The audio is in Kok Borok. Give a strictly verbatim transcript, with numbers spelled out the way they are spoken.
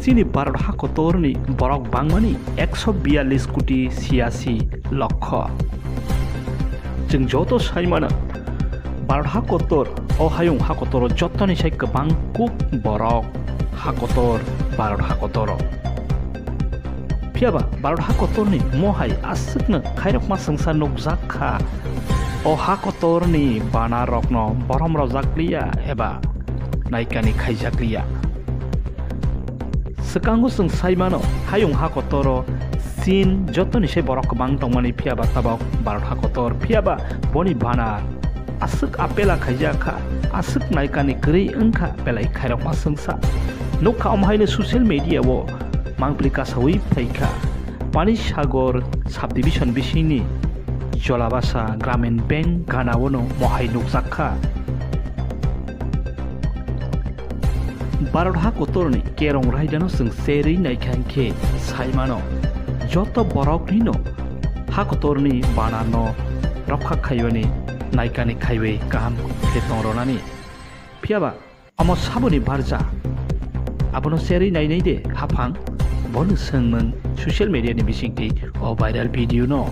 Chini Bharat hakotorni borok bangmani ekso biyallis koti siyasi lokho. Chwng joto saimano, Bharat hakotor, o hayung hakotoro jotoni sai kwbang kuk borok hakotor, Bharat hakotoro. Phiyaba Bharat hakotorni mohai aswkno khairokma swngsa nukjak kha. O hakotorni banarokno borom rojak liya eba naikani khaijak liya. Swkango chwng saimano, hayung hakotoro Chin jotoni sai borok kwbang tongmani, phiyaba tabok Bharat hakotor, phiyaba boni banar aswk apela khaijak kha, aswk naikani kwrwi wngkha belai khairokma swngsa. Nukha omo haino social media o mangpili kasawi phaikha. Pani Sagar subdivision bisingni Jolabasa Gramin Bank gana-o no mohai nukjak kha. Bharat hakotorni kerong raidano chwng cherwi naikha hinkhe saimano, joto boroknino hakotorni banarno rokha khaiyoni naikani khaiwi kaham khe tongronani. Phiyaba omo saboni barja, abono cherwi nainai de haphang, bono swngmung social media ni bisingtwi o viral video no.